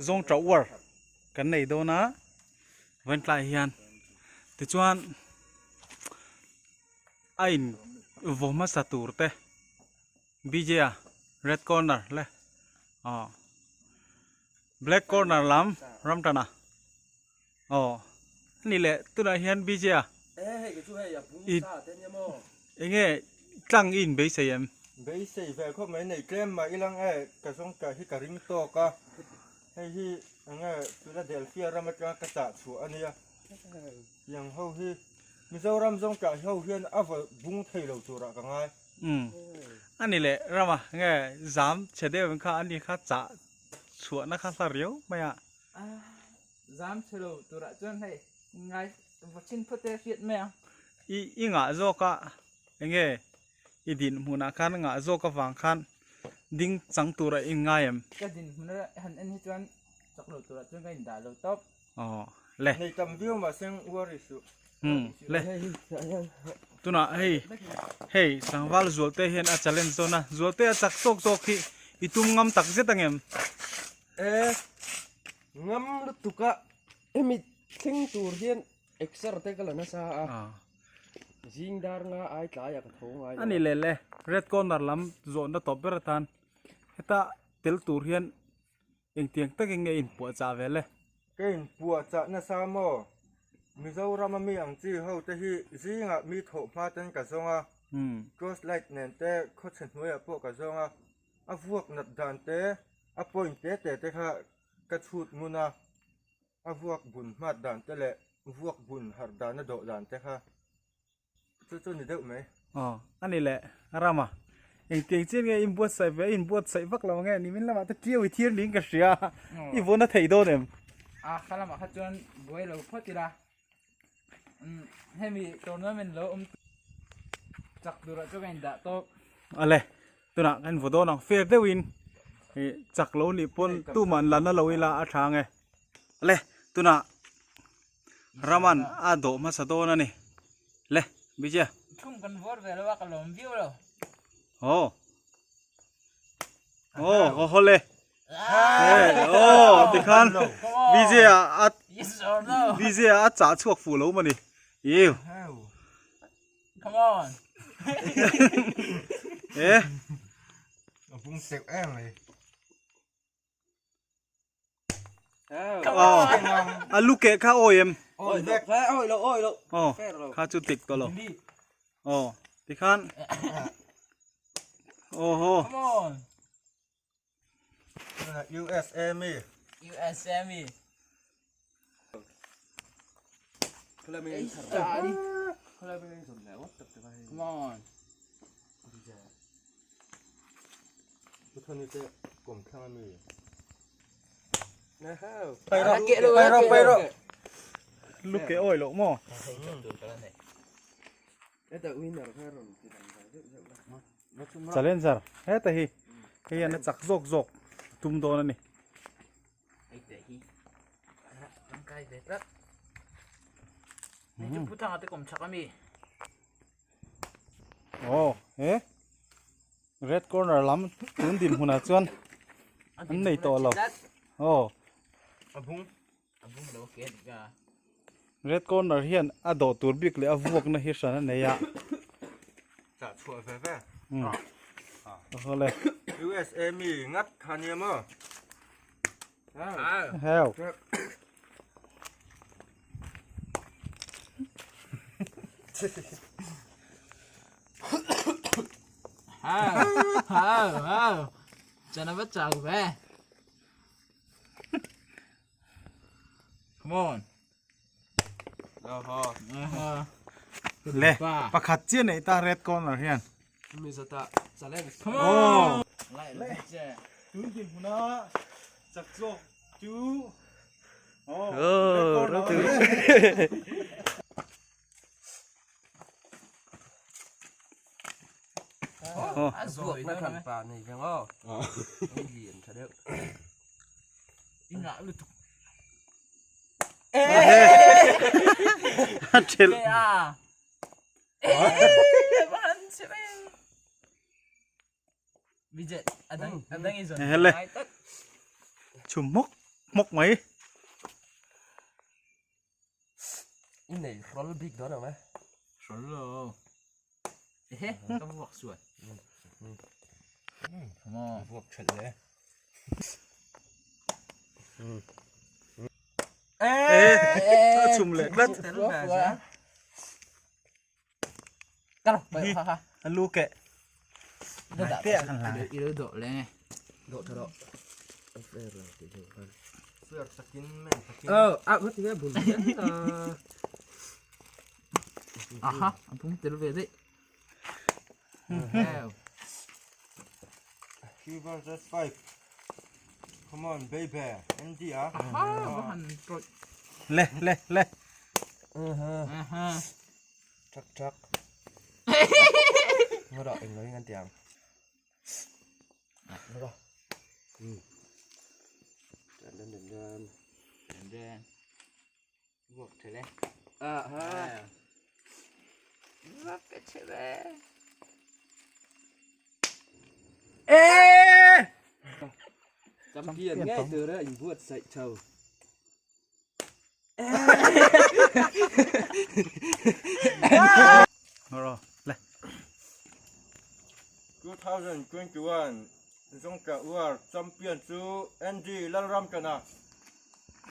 Zawng tah uar kan nei dawn a vawiin tlaiah hian tichuan a in vaw hmasa tur te B_J a red corner le aw black corner lam ram tana aw ani leh tunah hian B_J a i eng nge tlang i inbeisei em? Beisei ve khawp mai nei tlem mah ilang e ka zawng tah hi ka ring tawk a hei hi eng nge Philadelphia ram atanga ka chah chhuah a nia tiang ho hi Mizoram zawng tah ho hian a vaw bung thei lo turah ka ngai. Umm ani leh rama nge zam chhe deuh in kha ani kha chah chhuahna kha hla riau mai a. Zam chhe lo turah chuan hei ngai va chhin phawt e hriat mai ang. I i ngah zawk a enge i dinhmunah khan ngah zawk avang khan ding chang turah i inngai em? Ka dinhmun a han en hi chuan chak lo turah chuan ka indah lo tawp. Aw le. Nei tam viau mah seng uar i suh. Umm le. Tunah hei hei tlangval Zualte hian a challenge dawn a, Zualte a chak tawk tawk hi i tum ngam tak zet ang em? E ngam lutuk a hemi thleng tur hian exer te ka la nasa a zing dar nga ai tlai ah ka tho ngai lo a. Ani leh le red corner lam zawhna tawp ber atan heta tel tur hian engtiang takin nge inpuahchah ve le? Ka inpuahchah nasa maw? Mizoram a mi ang chi ho te hi zingah mi thawh hma ten ka zawng a, torch light nen te khawchhe hnuaiah pawh ka zawng a, A vuak nat dan te, a point te te te kha ka chhut ngun a, a vuak bun hmat dan te leh vuak bun harh dan a dawh dan te kha chu chu ni deuh mai. Aw, a ni leh Rama, engtiang chian nge in buatsaih ve, in buatsaih vak lo nge nimin lamah te ṭiau i thir niin ka hria, i vawn a thei dawn em? A, kha lamah kha chuan buai lo phawt ila, Hemi tournament lo awm chak turah chu ka indah tawp. Ale, tunah kan vaw dawn ang fair deuhin chak lo nih pawn tuman la na lo ila a tha ange. Ale, tunah Raman a dawh hmasa dawn a ni. Le, Bijia. Thum kan vawr ve lo a ka lawm viau lo. Aw. Aw, haw haw le. Aw tikhan BJ a BJ a chah chhuak fuh lo mawni iu Come on e a bung teuh em mai Aw a lu keh kha awi em Awi vek awi lo awi lo aw kha chu tik tawh lo aw tikhan aw haw Come on USA mi. USA mi. Come on. Lu ke awi loh maw? Challenger heta hi hei hian a chak zawk zawk tum dawn a ni. Aw he red corner lam tun dinhmunah chuan an nei tawh lo aw. Red corner hian a dawh tur bik leh a vuakna hi hran a nei a. Chah chhuah ve ve. Um. Aw le. USA mi ngat kha nia maw? Heo. Hao hao hao. Chana va chak ve. Come on. Le pakhat chiah nei ta red corner hian. Mizata challenge. Come on. Le tun din huna chak zawk chu oh red corner. A zuak na than pa nei veng aw. Ei lian tha deuh. I ngah lutuk. A thelh. Hele. Chhum hmawk. hmawk mai. I nei hrawl bik dawn ang e. Hrawl lo. Ehe, ka vuak sual. Maw. Vuak thelh le. A chum leh tlat. Ka lo pai ha ha. A lu keh. Te kan la. I lo dawh le nge. Dawh tha rawh. A fair lo tih deuh khan. Fair takin men takin. Oh, a ngati nge bul hian. Aha, a pum tel ve daih. 3 versus 5. Come on baby. Andy a. Aha, va han trawih. Le le le. Aha. Thak thak. Ngawt rawh eng loin an ti ang. Ngawt rawh. Dan dan dan dan. Dan dan. Vuak tha le. Aha. Va pe che ve. Champion ngei tur a inbuatsaih tho. Ngawt rawh le. 2021 Zongtla War Champion chu Andy Lalramchana.